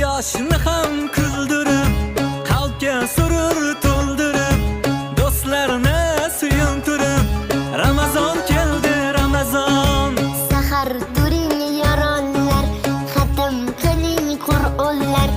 Quyoshni ham kuldirib, qalbga surur to'ldirib, do'stlarni suyuntirib, Ramazon keldi, Ramazon. Sahar turing, yoronlar, xatm qiling Qur'onlar.